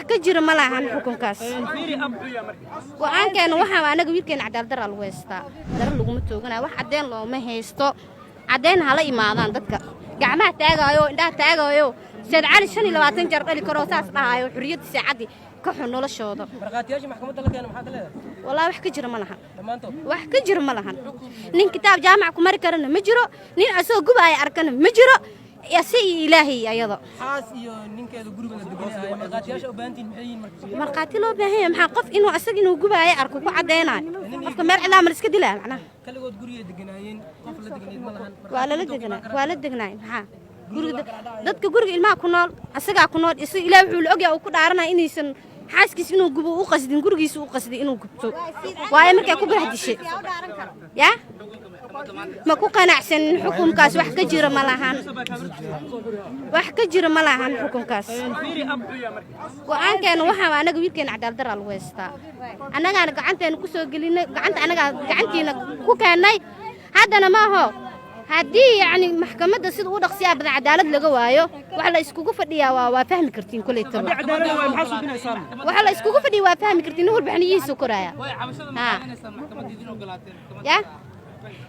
Ka jira ma lahan xukunkaas. Go'aankeena waxaa anaga wiilkeena cadaalad daraa lagu haystaa. Dara laguma tooganayo, wax caddeen looma haysto. Caddeyn hala imaadaan dadka gacmaha taagaayo, indhaha taagaayo. Sayd Cali 25 jeer dhali karoo saas dhahaayo, xurriyadda saacaddii ka xun noloshooda. Markhaatiyaashii maxkamadda la keena maxaa ka leedahay? Wallaahi wax ka jira ma lahan. Dhammaantood. Wax ka jira ma lahan. Nin kitaab jaamac ku mari karana ma jiro, nin asagoo gubaaya arkana ma jiro, ase iyo Ilaahay ayado. Xaas iyo ninkeeda gurigooda deganaayo, markhaatiyaasha u baahantihiin maxay yihiin marka? Markhaati loo baahan yahay maxaa? Qof inuu asaga inuu gubaayo arko ku caddaynayo. Qofka meel cidlaa ma la iska dilaa macnaha? Kaligood gurigay deganaayeen, qof la deganayd ma lahan. Waa lala degnaa, waa la degnaay. Maxaa guriga dadka guriga ilmaha ku nool, asagaa ku nool. Isaga Ilaah wuxuu la ogyahay uu ku dhaaranaya inaysan xaaskiis inuu gubo u qasdin, gurigiisa u qasday inuu gubto waayo markay ku barax dishay. Yaa ma ku qanacsanin xukunkaas. Wax ka jira ma lahan, wax ka jira ma lahan xukunkaas. Go'aankeena waxaa anaga wiilkeena cadaalad daraa lagu haystaa. Annagaana gacanteena ku soo gelinay, gacanta annagaa gacantiina ku keennay. Haddana ma aho, haddii yacni maxkamadda sida u dhaqsiyaa badan cadaalad laga waayo, waxa la iskugu fadhiyaa waa fahmi kartiin. Koleytaba waxa la iskugu fadhiya waa fahmi kartiin. Nin walba xaniyihiisu koraaya. Ha ya,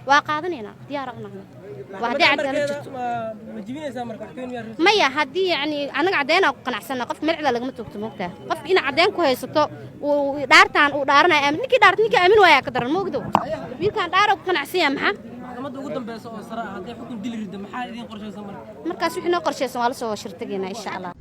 waa qaadanaynaa, diyaar u nahnay waa haddii cadaalad jirto. Ma jibinaysaa marka wax keen miyaa? Maya, haddii yacni anaga caddeynaa ku qanacsana. Qofka meel cidla lagama toogto, moogtaa? Qofka ina caddeyn ku haysato uu dhaartaan uu dhaaranaya, aamin ninkii dhaarta, ninkii aamin waayaa ka daran, moogdo? Wiilkaan dhaara ku qanacsan yahay maxaa? Maxkamadda ugu dambeysa oo sare ah hadday xukun dili riddo, maxaa idiin qorshaysan marka? Markaas wixii noo qorshaysan waa la soo shirtagaynaa, insha Allah.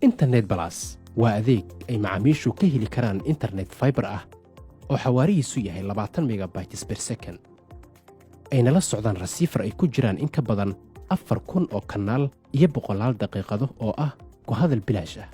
Internet Plus waa adeeg ay macaamiishu ka heli karaan internet fiber ah oo xawaarihiisu yahay 20 megabytes per second, ayna la socdaan receiver ay ku jiraan in ka badan 4,000 oo kanaal iyo boqolaal daqiiqado oo ah ku hadal bilaash ah.